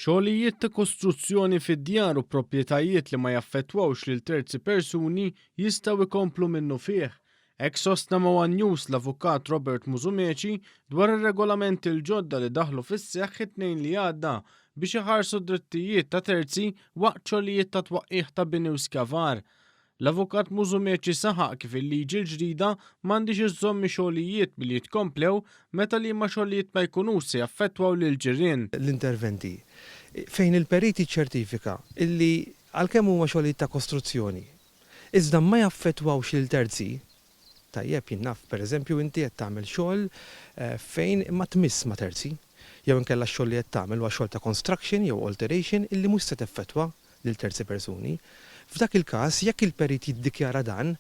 Xogħlijiet ta' kostruzzjoni fid-djar u proprjetajiet li ma jaffettwawx lil terzi persuni jistgħu jkomplu minnufih. Hekk sostna ma' one News l-Avukat Robert Musumeci dwar ir-regolamenti l-ġodda li daħlu fis-seħħ it-Tnejn li għadda biex iħarsu d-drittijiet ta' terzi waqt xogħlijiet ta' twaqqigħ ta' bini u skavar. L-Avukat Musumeci saħaq kif il-liġi l-ġdida m'għandhiex iżżomm ix-xogħlijiet milli jitkomplew meta liema xogħlijiet ma jkunux se jaffettwaw lill-ġirien. L-interventi fejn il-perit jiċċertifika illi għalkemm huma xogħlijiet ta' kostruzzjoni, iżda ma jaffettwawx lil terzi, tajjeb, jien naf, pereżempju inti qed tagħmel xogħol fejn ma tmiss ma' terzi, jew inkella x-xogħol li qed tagħmel huwa xogħol ta' construction jew alteration illi mhux se teffettwa lil terzi persuni. F'dak il-każ, jekk il-perit jiddikjara dan,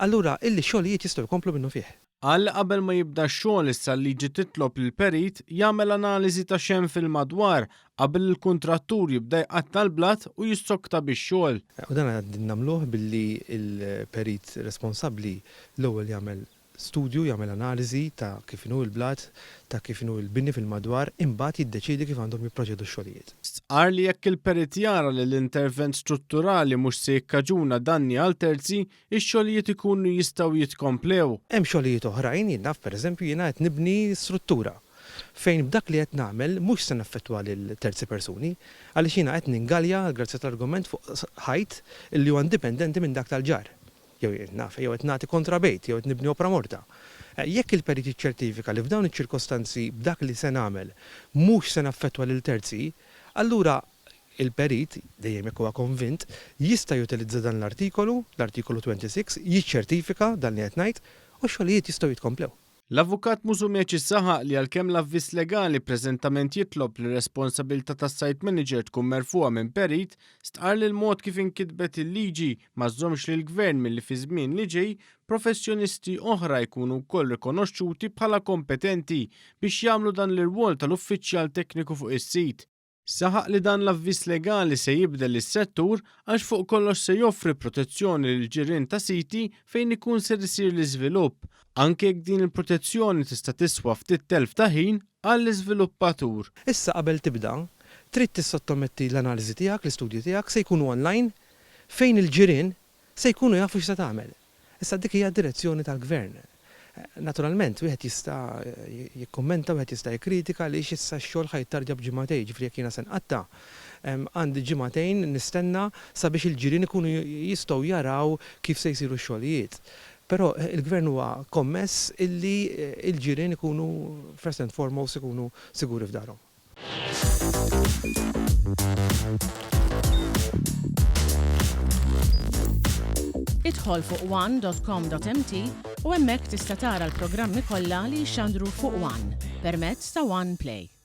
allura illi x-xogħlijiet jistgħu jkomplu minnufih. Qal li qabel ma jibda x-xogħol issa l-liġi titlob lill-perit jagħmel analiżi ta' x'hemm fil-madwar qabel il-kuntrattur jibda jqatta' l-blat u jissokta bix-xogħol. U dan qegħdin nagħmluh billi l-perit responsabbli l-ewwel jagħmel studju, jagħmel analiżi ta' kif inhu l-blat, ta' kif inhu l-bini fil-madwar, imbagħad jiddeċiedi kif għandhom jipproċedu x-xogħlijiet. Stqarr li jekk il-perit jara li l-intervent strutturali mhux se jikkaġuna danni għal terzi, ix-xogħlijiet ikunu jistgħu jitkomplew. Hemm xogħlijiet oħrajn, jien naf pereżempju jiena qed nibni struttura fejn b'dak li qed nagħmel mhux se naffettwa lil terzi persuni għaliex jiena qed ningalja, għall-grazzja tal-argument, fuq ħajt li huwa indipendenti minn dak tal-ġar. Jew jien naf, jew qed nagħti kontra bejt, jew qed nibni opra morta. Jekk il-perit jiċċertifika li f'dawn iċ-ċirkostanzi b'dak li se nagħmel mhux se naffettwa lil terzi, allura il-perit, dejjem jekk huwa konvint, jista' jutilizza dan l-artikolu, l-artikolu 26, jiċċertifika dan li qed ngħid, u x-xogħlijiet jistgħu jitkomplew. L-Avukat Musumeci saħaq li għalkemm l-avviż legali preżentament jitlob li r-responsabilità tas-site manager tkun merfugħa minn perit, stqarr li l-mod kif inkitbet il-liġi ma żżommx lill-Gvern milli fiż-żmien li ġej professjonisti oħra jkunu wkoll rikonoxxuti bħala kompetenti biex jagħmlu dan l-irwol tal-uffiċjal tekniku fuq is-sit. Saħaq li dan l-avviż legali se jibdel is-settur għax fuq kollox se joffri protezzjoni lill-ġirien ta' siti fejn ikun ser isir l-iżvilupp, anke jekk din il-protezzjoni tista' tiswa ftit telf ta' ħin għall-iżviluppatur. Issa qabel tibda, trid tissottometti l-analiżi tiegħek, l-istudji tiegħek se jkunu online fejn il-ġirien se jkunu jafu x'se tagħmel. Issa dik hija d-direzzjoni tal-Gvern. Naturalment, wieħed jista' jikkummenta, wieħed jista' jikkritika għaliex issa x-xogħol ħa jittardja b'ġimagħtejn, jiġifieri jekk jiena se nqatta', għandi ġimagħtejn nistenna sabiex il-ġirien ikunu jistgħu jaraw kif se jsiru x-xogħlijiet. Però il-Gvern huwa kommess illi l-ġirien ikunu first and foremost ikunu siguri f'darhom. Idħol fuq one.com.mt u hemmhekk tista' tara l-programmi kollha li jixxandru fuq One permezz ta' One Play.